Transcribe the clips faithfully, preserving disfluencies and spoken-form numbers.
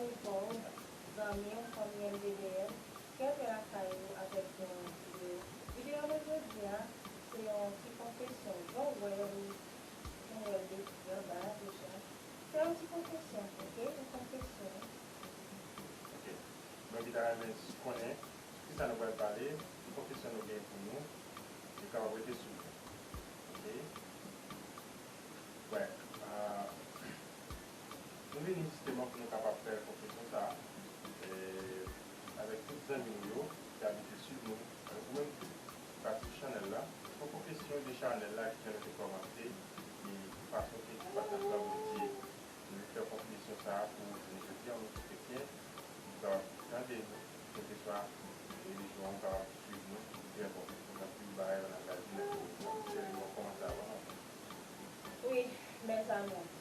Zanmi w, fanmi M D D M, kenbe lakay ou avèk yon videyo. Videyo nou jodi a, se yon ti konfesyon. Jan w wè l, jan w wè l depi anba a deja. Se yon ti konfesyon, oke? Yon konfesyon. Ok. Donk, li ta renmen konnen sou kisa nou pral pale, ki konfesyon nou gen pou nou, nou kapab rete sou li. Ok? Wè, ah, nou vini jisteman pou nou kapab fè konfesyon sa a, eh, avèk tout zanmi nou yo ki abitye swiv nou, avèk ou menm ki pati sou chanèl la. Se yon konfesyon de chanèl la ki fè nou te kòmanse, e ki fason ke nou pati ansanm Bondye. Nou vin fè konfesyon sa a pou jounen jodi a, nou tout kretyen, nou kapab tande nou, kèlkeswa relijyon an, ou kapab swiv nou, trè bon. Nou gen anpil bagay nan langaj li, nan kòmanse avan. Wi, mes amours.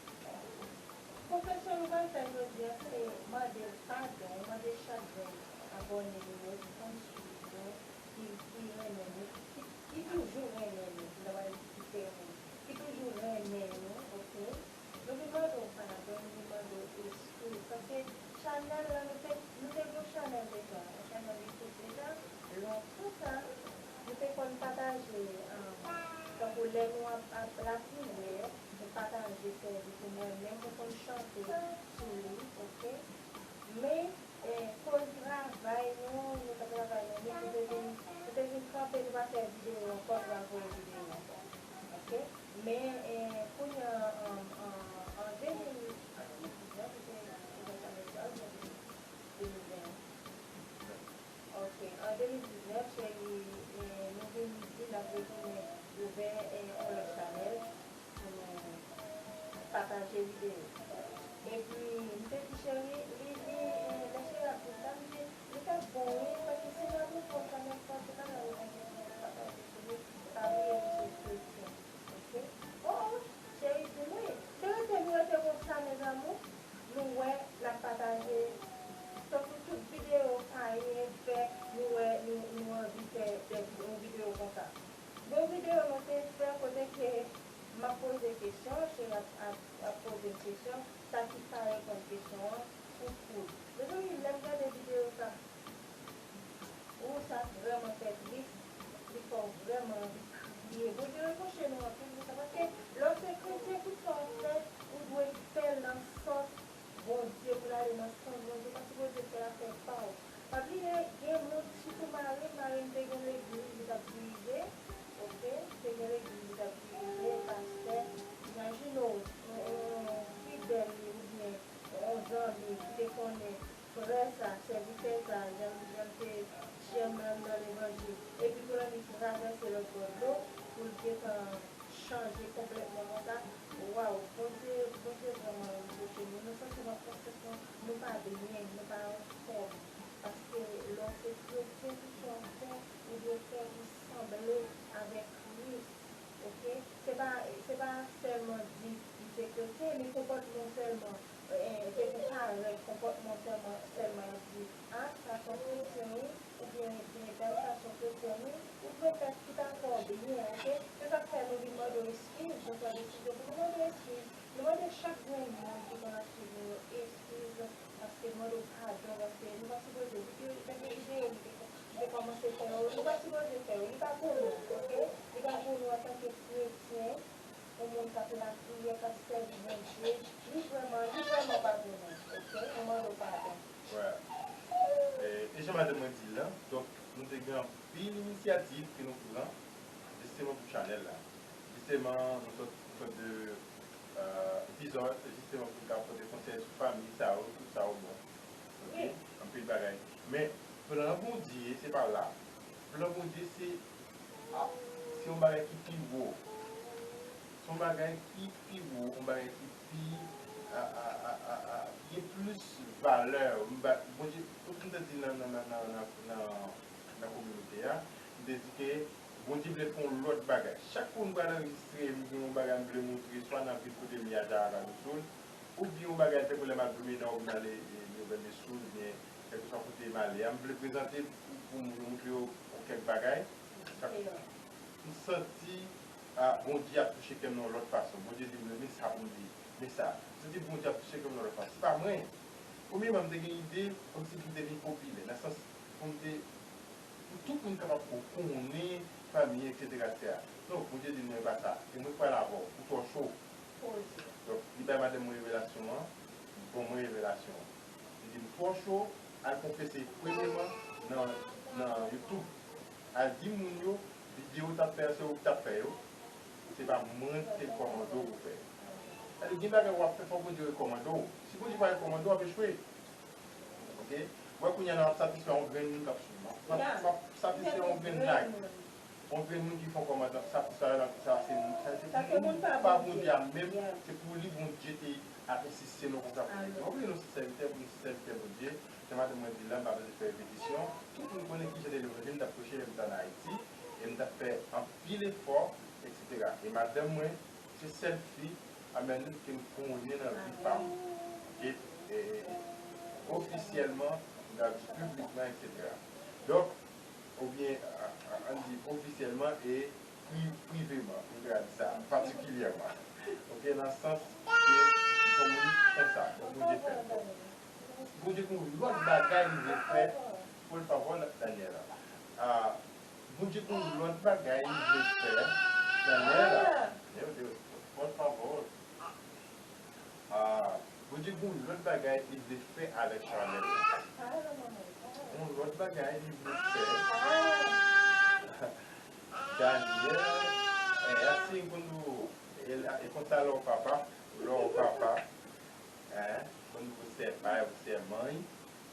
Konfesyon nou pral fè jodi a, se mande padon, mande chak grenn abòne nou yo ki konn swiv nou, ki, ki renmen nou, ki, ki toujou renmen nou, m ta pral di ki te renmen nou, ki toujou renmen nou, oke? Nou vin mande w padon, nou vin mande w eskiz, paske chanèl la, nou te, nou te gen yon chanèl deja, yon chanèl YouTube deja, lontan sa, nou te konn pataje, um, tankou lè nou ap, ap lapriyè, nou pataje sèvis nou, mwen menm, mwen konn chante sou li, oke? Men, eh, koz travay nou, nou t ap travay nan YouTube, nou te vin, nou te vin kanpe, nou pa fè videyo ankò, nou pa voye videyo ankò. Oke? Men, eh, kounye a, an, an, an de mil diznèf, se, se konsa, men sa, oubyen de mil ven? Ok, an de mil diznèf, cheri, eh, nou vin di n ap retounen ouvè, eh, yon lòt chanèl pou nou pataje videyo. Epi, m te di cheri, li, li, eh, lè cheri ap di m sa, m di, li t ap bon, wi, paske si n ap ouvè yon chanèl, fò se pa nan rekonèsans, pataje sou li, pa bliye nou se kretyen, ok? O, o, cheri di m, wi, se rete nou rete konsa, mes amours. Nou wè, n ap pataje. Tankou tout videyo, payen, fè, nou wè, nou, nou anvi fè de, yon videyo konsa. Gen yon videyo nou te fè kote ke m ap poze kesyon, cheri ap, ap, ap poze m kesyon, sa ki pa reponn kesyon an, ou fout. Mezanmi, lè m gade videyo sa, Ou, sa vrèman fè tris, li fè w vrèman anvi kriye. Bondye repwoche nou anpil pou sa, paske lè w se kretyen, tout sa w ap fè, ou dwe fè l nan sans Bondye, pou l ale nan sans Bondye, ou pa sipoze fè afè pa w. Pa bliye, gen moun, sitou mari m, mari m te gen legliz li t ap dirije, oke, te gen legliz li t ap dirije, pastè, imajine w, yon, yon fidèl li oubyen yon zanmi ki te konnen frè sa, sèvitè sa, jan, jan l te jèm nan, nan levanjil, epi pou l annik travèse lòt bò dlo, pou l gentan chanje konplètman konsa. Waw, Bondye, Bondye vrèman repwoche nou. Nou santi nan konsyans nou, nou pa byen, nou pa anfòm. Paske lè w se kretyen, tout sa w fè, ou dwe fè pou sanble avèk Kris. Oke? Se pa, se pa sèlman di li se kretyen, men konpòtman w sèlman, eh, te pou parèt konpòtman w sèlman, sèlman y ap di, a, sa se yon kretyen, wi, oubyen, gen dam sa se yon kretyen, wi, ou dwe fè tout afè w byen, oke? Se sa k fè nou vin mande w eskiz, nou pran desizyon pou nou mande w eskiz. Nou mande chak grenn moun ki konn ap swiv nou yo eskiz, paske nou mande w padon, paske nou pa sipoze, videyo, videyo nou te, nou te kòmanse fè yo, nou pa sipoze fè yo, li pa pou nou, oke? Li pa pou nou antanke kretyen, yon moun k ap lapriyè, k ap sèvi Bondye, li vrèman, li vrèman pa pou nou, oke? Nou mande w padon. Wè. E, e jan madanm mwen di l lan, donk, nou te gen anpil inisyativ ke nou pran, jisteman pou chanèl la. Jisteman, nou sot, nou sot de, euh, epizòd, jisteman pou nou ka pote konsèy sou fanmi sa yo, tout sa yo bon. Oke? Wi. Anpil bagay. Men, plan Bondye, se pa la. Plan Bondye, se, a, se yon bagay ki pi wo. Se yon bagay ki pi wo, yon bagay ki pi, a, a, a, a, a, ki gen plis valè. M ba, Bondye, tout m te di nan, nan, nan kominote a, m te di ke Bondye vle fè yon lòt bagay. Chak kou m pral anrejistre, m gen yon bagay m vle montre, swa nan vil kote m ye a, Jaraca do Sul, oubyen yon bagay tankou lè m al Blumenau, oubyen m ale, e, Rio Grande do Sul, oubyen kèlkeswa kote m ale a, m vle prezante pou, pou moun yo, montre yo yon kèk bagay. Sa, m santi, a, Bondye ap touche kè m nan yon lòt fason. Bondye di m, men sa pou m di, men sa. M santi Bondye ap touche kè m nan yon lòt fason. Se pa mwen. Premyèman, m te gen ide kòmsi pou m te vin popilè, nan sans pou m te, pou tout moun kapab ko-, konnen fanmi, etsetera, etsetera. Non, Bondye di m, non, e pa sa. E mwen k pral avè w, ou twò cho. Donk, li bay madanm mwen revelasyon an, li ban mwen revelasyon an. Li di m twò cho, al konfese premyèman nan, nan YouTube. Al di moun yo, videyo w t ap fè, se ou k t ap fè yo. Se pa mwen ki te rekòmande w pou fè. Sa vle di, gen bagay w ap fè, fò Bondye rekòmande w. Si Bondye pa rekòmande w, w ap echwe. Oke? Ou wè kounye a la, m ap satisfè yon grenn moun k ap swiv mwen. M ap, m ap satisfè yon grenn like. Yon grenn moun ki fè yon kòmantè, m ap satisfè l, m ap di sa se moun, sa se pou moun pa Bondye a menm, se pou li Bondye te ap ensiste nou konsa pou li. Donk, nou se sèvitè, pou nou se sèvitè Bondye. Jan madanm mwen di la, m pa bezwen fè repetisyon. Tout moun konnen kijan de levanjil m t ap preche lè m te ann Ayiti, e m t ap fè anpil efò, etsetera. E madanm mwen, se sèl fi, amèn, ke m konnen nan vi pa m. Oke? E, e, e, ofisyèlman, m ka di piblikman, etsetera. Donk, oubyen, a, a, ann di ofisyèlman e pri-, priveman, m ka di sa, patikilyèman. Oke, nan sans ke m se yon moun konsa, donk Bondye fè l. Bondye gen yon lòt bagay li vle fè, por favor, Daniela. Ah, Bondye gen yon lòt bagay li vle fè, Daniela. Meu Deus, por favor. Ah, Bondye gen yon lòt bagay li vle fè avèk Chanel. Yon lòt bagay li vle fè. Daniel, é assim quando ele, é quando tá lá o papá, lá o papá, é, quando você é pai, você é mãe,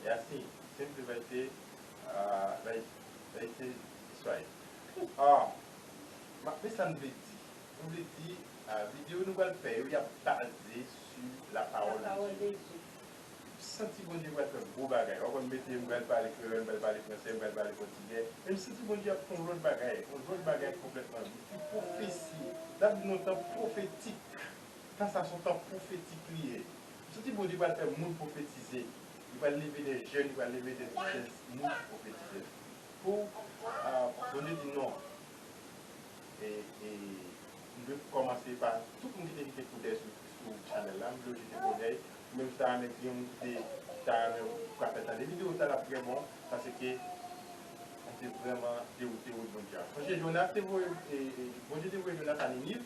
é assim, sempre vai ter, ah, vai, vai ter isso aí. Ó, ma-, mas sabe, Mwen vle di, ah, videyo nou pral fè yo, y ap baze sou la parole de Dieu. M santi Bondye pral fè gwo bagay. W ap wè m mete, m pral pale kreyòl, m pral pale fransè, m pral pale pòtigè. Men m santi Bondye ap fè yon lòt bagay, yon lòt bagay konplètman. Se pwofesi. N ap di nan tan pwofetik. Tan sa se yon tan pwofetik li ye. M santi Bondye pral fè moun pwofetize. Li pral leve de jèn, li pral leve de, de moun ki pwofetize. Pou, ah, Bondye di non. E, e, m dwe kòmanse pa tout moun ki te jete koudèy sou, sou chanèl la. M vle yo jete koudèy. Ou menm si w ta renmen gen moun ki te, ta renmen ou ka fè tande videyo sa, l ap trè bon. Paske m te vrèman dewoute wòt Bondye a. Sonje Jonas te voye, e, e, Bondye te voye Jonas a Niniv.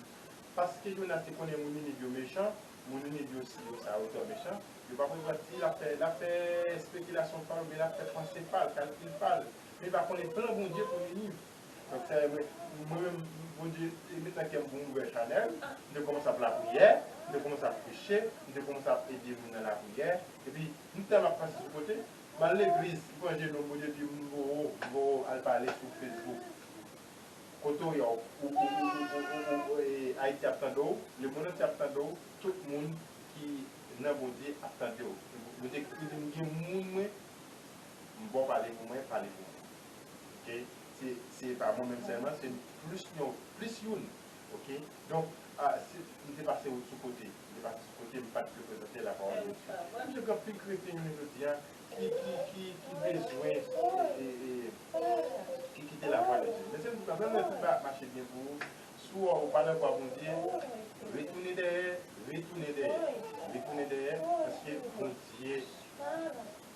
Paske Jonas te konnen moun Niniv yo mechan, moun Niniv yo si yo sa yo twò mechan, yo pa konn si l ap fè, l ap fè espekilasyon pa l oubyen l ap fè panse pa l, kalkil pa l. Men li pa konnen plan Bondye pou Niniv. Donk, sa vle di, mwen menm, Bondye te met nan kè m pou m ouvè chanèl, m te kòmanse ap lapriyè, m te kòmanse ap preche, m te kòmanse ap ede moun nan lapriyè. Epi, m tèlman ap pase sou kote, m al legliz, m pran jenou m, Bondye di m voye w, m voye w al pale sou Facebook. Kote w ye a, ou, ou, e, Ayiti ap tande w, lemonn antye ap tande w, tout moun ki nan Bondye ap tande w. Bondye di m gen moun mwen, m ba w pale pou mwen, pale pou mwen. Oke? Se, se pa mwen menm sèlman, se plis yon, plis youn. Oke? Donk, a, se, m te pase sou kote, m te pase sou kote, m pa t reprezante la parole de Dieu. Misye gen anpil kretyen jounen jodi a, ki, ki, ki, ki bezwen, e, e, e, ki kite lavwa de Dye. Mesye, m di w, menm lè tout bagay ap mache byen pou ou, si w wè w pa nan vwa Bondye, retounen dèyè, retounen dèyè, retounen dèyè, paske Bondye,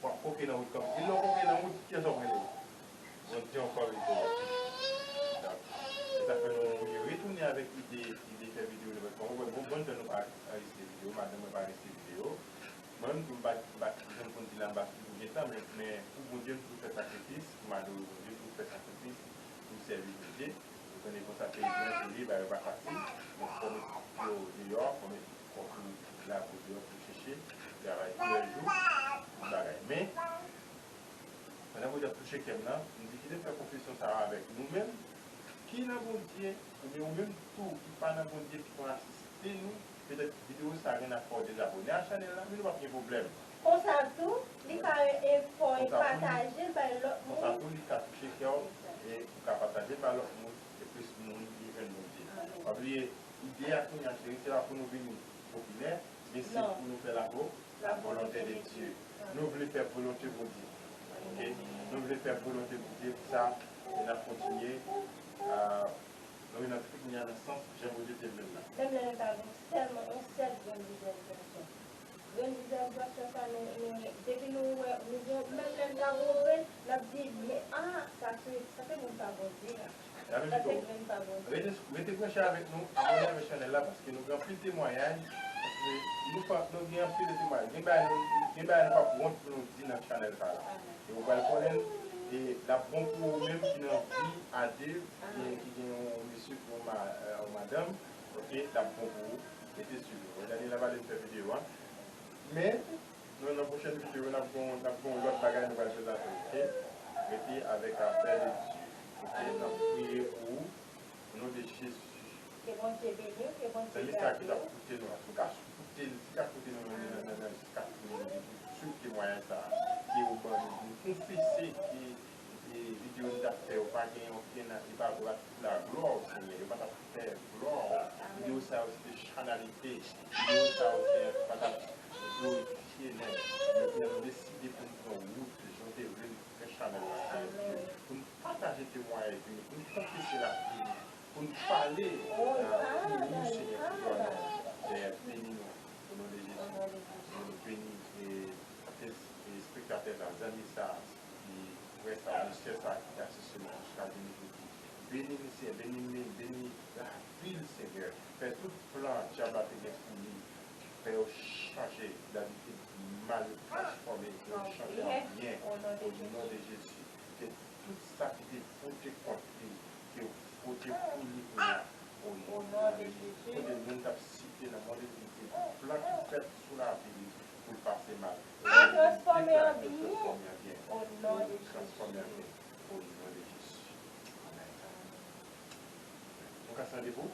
w ap koke nan wout kanmenm. E lè w koke nan wout, kiyès w ap rele? Bondye ankò rete w ap di. Donk, se sa k fè nou retounen avèk ide, ide fè videyo yo, paske mwen wè bon, bon tan nou pa anrejistre videyo, madanm mwen pa anrejistre videyo. Mwen menm tou, m pa, m pa, jan m konn di la, m pa toujou gen tan, men, men pou Bondye, m toujou fè sakrifis, pou m adore Bondye, m toujou fè sakrifis, pou m sèvi Bondye. Ou konnen konsa, peyi nou an, se li, bagay yo pa fasil. Donk, fò met yo deyò, fò met kò pou lave yo deyò, pou chèche, travay toulèjou, pou bagay. Men, pandan Bondye ap touche kè m nan, m di, kite m fè konfesyon sa a avèk nou menm, ki nan Bondye, oubyen ou menm tou, ki pa nan Bondye, ki konn asiste nou, petèt videyo sa a gen ap fè w dezabone a chanèl la, men nou p ap gen pwoblèm. Konsa tou, li ka e fè w pataje l bay lòt moun. Konsa tou, li ka touche kè w, e ou ka pataje l bay lòt moun, e plis moun vin jwenn Bondye. Pa bliye, ide a kounye a, cheri, se pa pou nou vin popilè, men se pou nou fè la vo-, la volonté de Dieu. Nou vle fè volonte Bondye. Oke? Nou vle fè volonte Bondye, pou sa, e n ap kontinye, a, nou vin antre kounye a nan sans jan Bondye te vle l la. Menm lè nou ta gen sèlman yon sèl grenn lidè gason. Grann Dida, nou pa t fè sa, nou, nou, depi nou wè, nou gen, menm lè n ta gon grenn, n ap di, men, ah, sa se, sa se grenn pa Bondye a. Sa se grenn pa Bondye. Rete, rete branche avèk nou, abòne avèk chanèl la, paske nou gen anpil temwayaj, paske nou pa, nou gen anpil de temwayaj. Gen bagay nou, gen bagay nou p ap wont pou nou di nan chanèl sa la. E ou pral konnen l, e l ap bon pou ou menm ki nan vi a de, ki gen, ki gen yon mesye, yon ma-, euh, yon madanm, ok, l ap bon pou ou. Rete swiv nou. Daniela pa vle m fè videyo a. Men, nou, nan pwochèn videyo, n ap gon, n ap gon lòt bagay nou pral prezante, ok? Rete avèk afè de Dye. Ok, n ap priye pou ou, o non de Jezi. Ke Bondye beni w, ke Bondye gade w. Zanmi sa ki t ap koute nou la, si w ka koute l, si w ka koute nou nan, nan, nan, nan, si w ka koute nou, swiv temwayaj sa a, ke ou ban nou, nou konfese ke e videyo n t ap fè yo pa gen okenn, li pa pou tout la glwa o Senyè, yo pa t ap fè glwa. Videyo sa yo se te chanalite. Videyo sa yo, Senyè, pa t ap glorifye non. Men kounye a nou deside pou n pran wout jan w te vle n fè chanèl la, Senyè Dye. Pou n pataje temwayaj vini, pou n konfese lavi nou, pou n pale, euh, pou ou, Senyè, pou glwa non. Senyè, beni nou, o non de Jezi. Beni, e, e, espektatè sa, zanmi sa, e, frè sa, sè sa ki te asiste nou jiska jounen jodi. Beni misye, beni men, beni lavi l, Senyè. Fè tout plan dyab la te gen pou li, fè yo chanje, labitid mal yo transfòme, ke yo chanje an byen, o non de Jezi. Ke tout sa ki te vote kont li, ke yo vote pou li kounye a, o non de Jezi. Kote moun t ap site nan move lespri, plan ki fèt sou lavi li pou l pase mal. Transfòme an byen. O non de Jezi. Transfòme an byen. O non de Jezi. Amèn. Nou ka san depo.